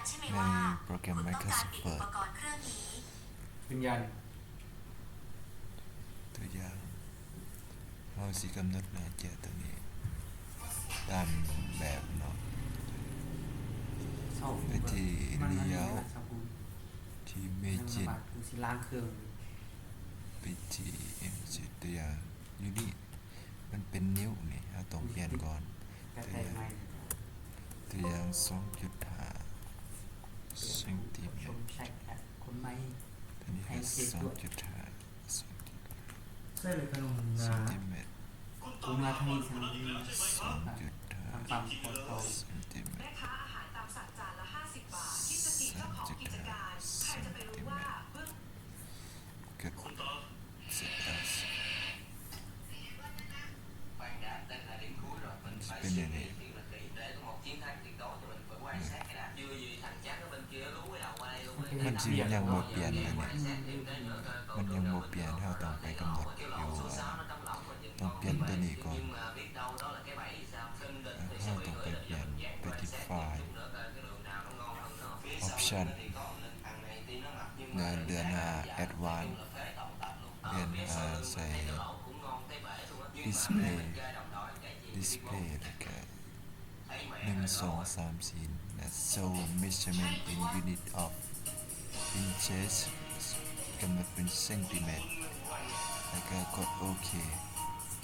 ນໃຫ້ໂປຣແກຣມ Microsoft Word ຢືນຢັນ. ຕົວຢ່າງ ເຮົາຊິກຳນົດໜ້າແຈະຕົວນີ້ຕາມແບບເນາະ ໄປທີ່ Layout ທີ່ Margin ໄປທີ່ Image ຕົວຢ່າງ ຢູ່ນີ້ມັນເປັນນິ້ວນີ້ ເຮົາຕ້ອງປ່ຽນກ່ອນ ຕົວຢ່າງ ຕົວຢ່າງ ສອງຈຸດຫ້າເຊັນຕີແມັດ ຕົວນີ້ກໍ ສອງຈຸດຫ້າ ເຊັນຕີແມັດ ສອງຈຸດຫ້າ ເຊັນຕີແມັດ ສາມຈຸດຫ້າ ເຊັນຕີແມັດ ກໍ ເຊັນຕີແມັດ ມັນຊິເປັນແນວນີ້ ມັນຊິຍັງບໍ່ປ່ຽນ ອັນນີ້ ມັນຍັງບໍ່ປ່ຽນ ເຮົາຕ້ອງໄປກຳນົດຢູ່ ຕ້ອງປ່ຽນຕົວນີ້ກ່ອນ ເຮົາຕ້ອງໄປປ່ຽນ ໄປທີ່ File Option ແລ້ວເລື່ອນຫາ Advanced ເລື່ອນຫາໃສ່ Display Display ແລ້ວກະ ໜຶ່ງ ສອງ ສາມ ສີ່ ແລະ Show Measurement in Unit of Inches ກຳນົດເປັນເຊັນຕີແມັດ ແລ້ວກະກົດໂອເຄ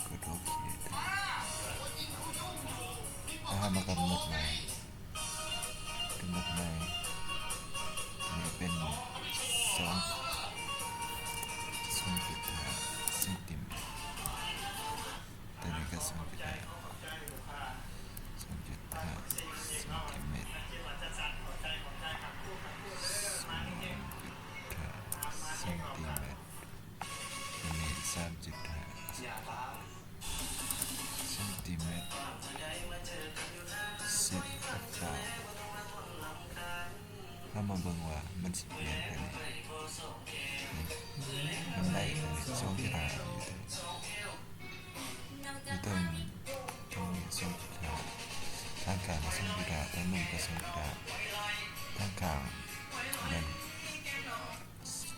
ກົດໂອເຄ ແລ້ວເຮົາມາກຳນົດໃໝ່ ກຳນົດໃໝ່ ຕົວນີ້ເປັນ ສອງ ສອງຈຸດຫ້າ ເຊັນຕີແມັດ ຕົວນີ້ກໍ ສອງຈຸດຫ້າ ສອງຈຸດຫ້າ ເຊັນຕີແມັດ ສອງຈຸດຫ້າ ເຊັນຕີແມັດ ຕົວນີ້ ສາມຈຸດຫ້າ ເຊັນຕີແມັດ ເຊັນຕີແມັດ ເຊັນຕີແມັດ ເຮົາມາເບິ່ງວ່າມັນຊິປ່ຽນໄປນີ້ ມັນໄດ້ ສອງຈຸດຫ້າ ຢູ່ເທິງ ຢູ່ເທິງ ເທິງ ສອງຈຸດຫ້າ ທາງຂ້າງກໍ ສອງຈຸດຫ້າ ທາງລຸ່ມກໍ ສອງຈຸດຫ້າ ທາງຂ້າງແມ່ນ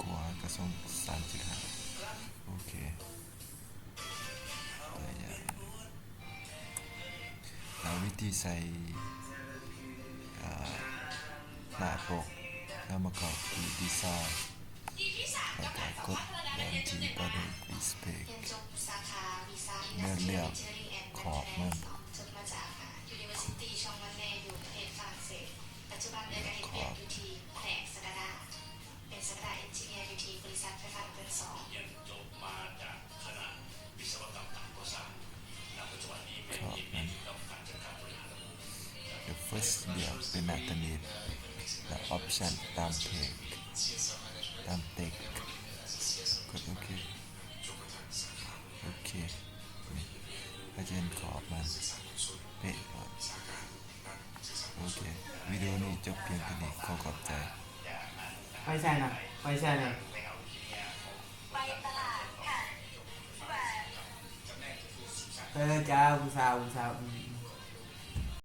ຂວາກະຊວງ ສາມຈຸດຫ້າ ໂອເຄ ຕົວຢ່າງ ແລ້ວວິທີໃສ່ ເອີ ໜ້າປົກ ເຮົາມາເຂົ້າທີ່ດີໄຊນ໌ ແລ້ວກະກົດແຜນທີ່ Button Display ແລ້ວເລືອກຂອບມັນ ເລືອກຂອບ ເປັນສັກກະດາເອັນຈິເນຍຢູ່ທີ່ບໍລິສັດໄຟຟ້າລຳເພິງສອງ ຮຽນຈົບມາຈາກຄະນະວິສະວະກຳການກໍ່ສ້າງ ນະປັດຈຸບັນນີ້ແມ່ນເຮັດວຽກກ່ຽວກັບການຈັດການບໍລິຫານລະບົບ The first ເລືອກເປັນໜ້າຕານີ້ ແລະ option ຕາມເທັກ ຕາມເທັກ ກົດໂອເຄ ໂອເຄ ນີ້ ເຮົາຈະເຫັນຂອບມັນເປະໂລດ. ໂອເຄ ວິດີໂອນີ້ຈົບພຽງເທົ່ານີ້ ຂໍຂອບໃຈ. ໄປໃສນະ ໄປໃສນະ? ໄປຕະຫຼາດຄ່ະ. ເອີ ຈ້າ ຜູ້ສາວ ຜູ້ສາວ.